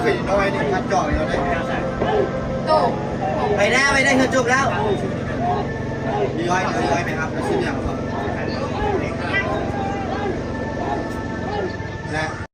ເຄີຍນ້ອຍນີ້ຄັດຈອງແລ້ວເດ້ ໂຕ ໄປແລ້ວ ໄປໄດ້ ເຮືອນຈົບແລ້ວ ຍ້ອຍ ຍ້ອຍໄປຮັບ ໄປຊື້ຫຍັງກ່ອນ ແລະ